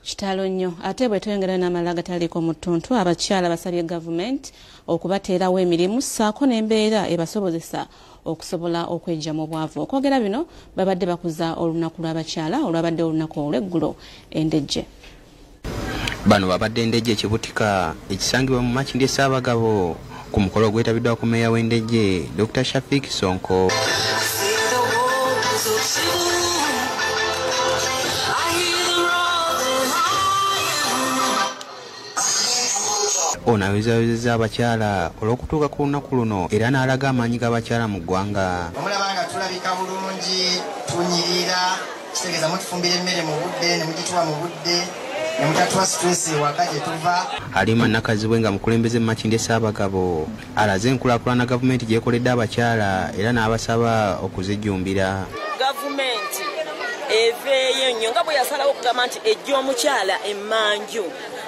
Kitalo nnyo. Ate bwe tweyongera n'amalala agataliiko mu ttuntu, abakyala basabye gavumenti okubateerawo emirimu ssaako n'embeera ebasobozesa okusobola okweggya mu bwavu. Okwogera bino babadde bakuza olunaku lw'abakyala olwabadde olunaku olw'eggulo e Ndejje. Bano babadde Ndejje Kibutika ekisangibwa mu Makindye Ssaabagabo ku mukolo ogwetabiddwako meeya w'e Ndejje Dr. Shafik Sonko. Ono awezawezezza abakyala olw'okutuuka ku lunaku luno era n'alaga amaanyi g'abakyala mu ggwanga. Omulaba nga tulabika bulungi, tunyirira, kitegeeza mutufumbira emmere mu budde ne mugituwa mu budde ne mutatuwa stress ewaka gye tuva. Halima Nakazibwe nga mukulembeze mu Makindye Ssaabagabo alaze enkulaakulana gavumenti gy'ekoledde abakyala era n'abasaba okuzijjumbira. Gavumenti eveeyo nnyo nga bwe yasalawo okugamba nti ejja omukyala emmanju,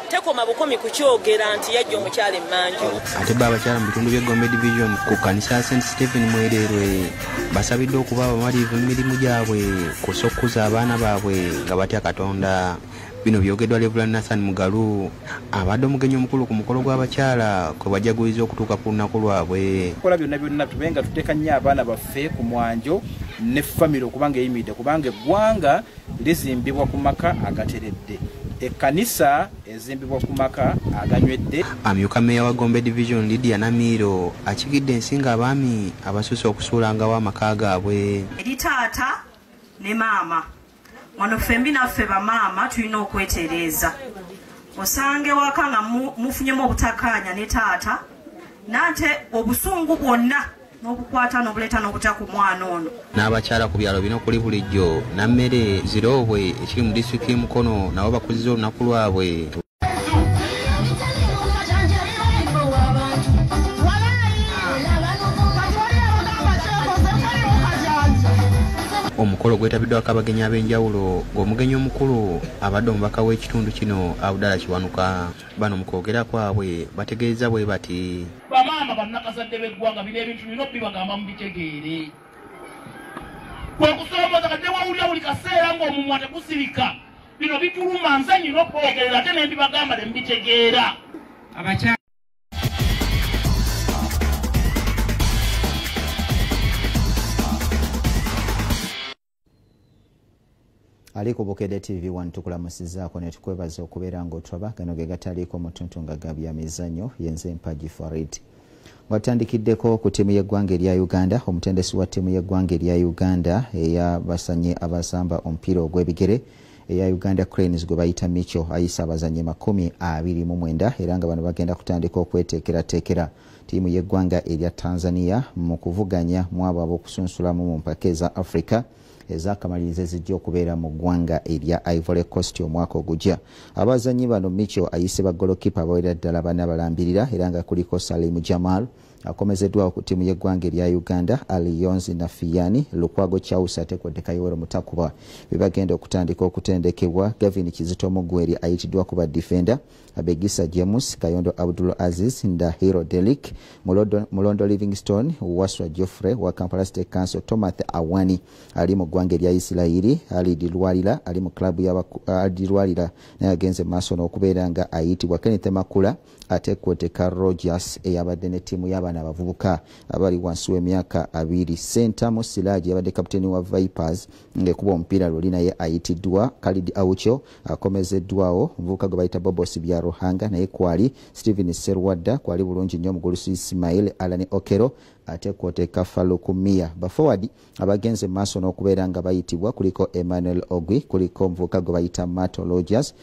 tekoma bukomi kukyogera nti yajja omukyala emmanju. Ate bo abakyala mu bitundu by'e Gombe Division ku kkanisa ya St. Stephen Mwererwe basabiddwa okuba abamalirivu mu mirimu gyabwe kw'ossa okukuza abaana baabwe nga batya Katonda. Bino byogeddwa Reverend Nathan Mugalu abadde omugenyi omukulu ku mukolo gw'abakyala kwe bajaguliza okutuuka ku lunaku lwabwe. Tukola byonna byonna tube nga tuteeka nnyo abaana baffe ku mwanjo ne famire okubanga eyimiridde, kubanga eggwanga lizimbibwa ku maka agateredde, ekkanisa ezimbibwa ku maka aganywedde. Amyuka meeya wa Gombe Division Lydia Namiiro akigidde ensi ng'abaami abasusse okusuulangawo amaka gaabwe. Eri taata ne maama, wano ffembi naffe bamaama tulina okwetereeza. Osange waka nga mufunyemu obutakkaanya ne taata, nante obusungu bwonna n'obukwata n'obuleeta n'obuta ku mwana ono. N'abakyala ku byalo bino kuli bulijjo Nammere Ziroobwe ekiri mu disitulikiti y'e Mukono nabo bakuzizza olunaku lwabwe. Omukolo gwetabiddwako abagenyi ab'enjawulo ng'omugenyi omukulu abadde omubaka w'ekitundu kino Abdallah Kiwanuka. Bano mu kwogera kwabwe bategeeza bwe bati: bamaama bannakazadde b'eggwanga bino ebintu bino bibagamba mubitegeere. Kwe kusoomooza kati ne wawulira buli kaseera ng'omumwa tegusirika, bino bituluma nze nnina okwogerera ate ne mbibagamba ne mbitegeera. Ali ku Bukedde TV 1 tukulamusizaako ne tukwebaza okubeera ng'otulaba. Gano ge gataliiko mu ttuntu nga ga bya mizannyo. Yenze Mpagi Farid. Watandikiddeko ku ttiimu y'eggwanga erya Uganda. Omutendesi wa ttiimu y'eggwanga erya Uganda ey'abasannyi abasamba omupiira ogw'ebigere eya Uganda Cranes gwe bayita Micho ayise abazannyi 29 era nga bano bagenda kutandika okweteekerateekera ttiimu y'eggwanga erya Tanzania mu kuvuganya mu abo ab'okusunsulamu mu mpaka eza Africa ez'akamalirizo ezijja okubeera mu ggwanga erya Ivory Coast omwaka ogujja. Abazannyi bano Micho ayise ba golokipa abawerera ddala bana balambirira era nga kuliko Salim Jamal akomezeddwawo ku ttiimu y'eggwanga erya Uganda, Alionzi Nafiani, Lukwago Charles ate kwodde Kayowero Mutakuba be bagenda okutandika okutendekebwa. Gavin Kizito Mugweri ayitiddwa ku ba defender, Abegisa James, Kayondo Abdul Aziz, Ndahiro Delik, Mulondo Livingstone, Waswa Geoffrey wa Kampala State Council, Thomas Awani ali mu ggwanga erya Isirayiri, Alidi Lwalira ali mu club ya Alidi Lwalira naye agenze maaso n'okubeera nga ayitibwa, Kenneth Makula ate kwoteka Rogers eyabadde ne ttiimu y'abaana abavubuka abali wansi w'emyaka 20, Sentamu Siraji yabadde kapiteeni wa Vipers ng'ekuba omupiira luli naye ayitiddwa, Khalid Aucho akomezeddwawo, omuvubuka gwe bayita Bobos Byaruhanga naye kwali, Steven Serwadda kwali bulungi nnyo, omugulusi Ismail Alani Okero ate kwoteka Faluku Mia. Baforward abagenze maaso n'okubeera nga bayitibwa kuliko Emmanuel Ogwi, kuliko omuvubuka gwe bayita Mato Rogers,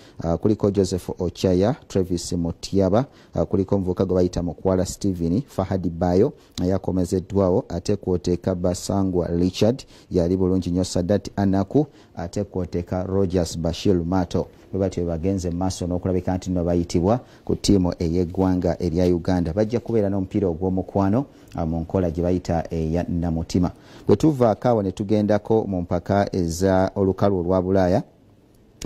kuliko Joseph Ochaya, Travis Mutiaba, kuliko omuvubuka gwe bayita Mukwala Steven, Fahadi Bayo naye akomezeddwawo, ate kwoteka Basangwa Richard yali bulungi nnyo, Sadat Anaku ate kwoteka Rogers Bashir Mato. Bwe batyo bagenze maaso n'okulabika nti nno bayitibwa ku ttiimu ey'eggwanga erya Uganda. Bajja kubeera n'omupiira ogw'omukwano mu nkola gye bayita eya Namutima. Bwe tuvaako awo ne tugendako mu mpaka eza olukalu olwa Bulaaya.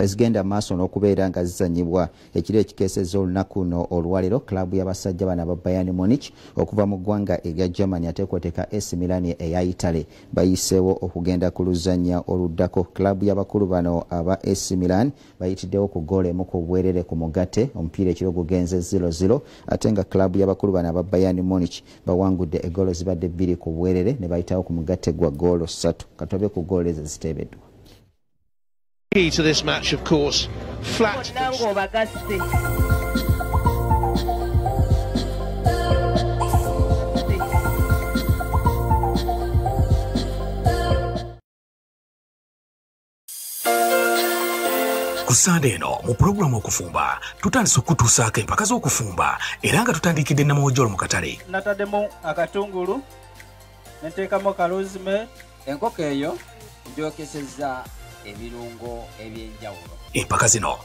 Ezigenda maaso n'okubeera nga zizanyibwa ekiro ekikeesezza olunaku no olwaleero, club y'abasajja bano aba Bayern Munich okuva mu ggwanga erya Germany ate kwoteka AC Milan eya Italy bayiseewo okugenda ku luzannya oluddako. Club y'abakulu bano aba AC Milan bayitiddewo ku goolo emu ku bwerere ku mugatte, omupiira ekiro gugenze 0-0, ate nga club y'abakulu bano aba Bayern Munich bawangudde egoolo zibadde 2 ku bwerere ne bayitawo ku mugatte gwa goolo 3. Katobe ku goolo ezo ziteebeddwa. Key to this match, of course, flat. Ku Sande eno mu pulogulaamu Okufumba tutandise okutuusaako empaka z'okufumba era nga tutandikidde Namawojjolo mu katale. Nataddemu akatungulu ne nteekamu kalozime. Enkoko eyo ngyokesezza ebirungo eby'enjawulo. Empaka zino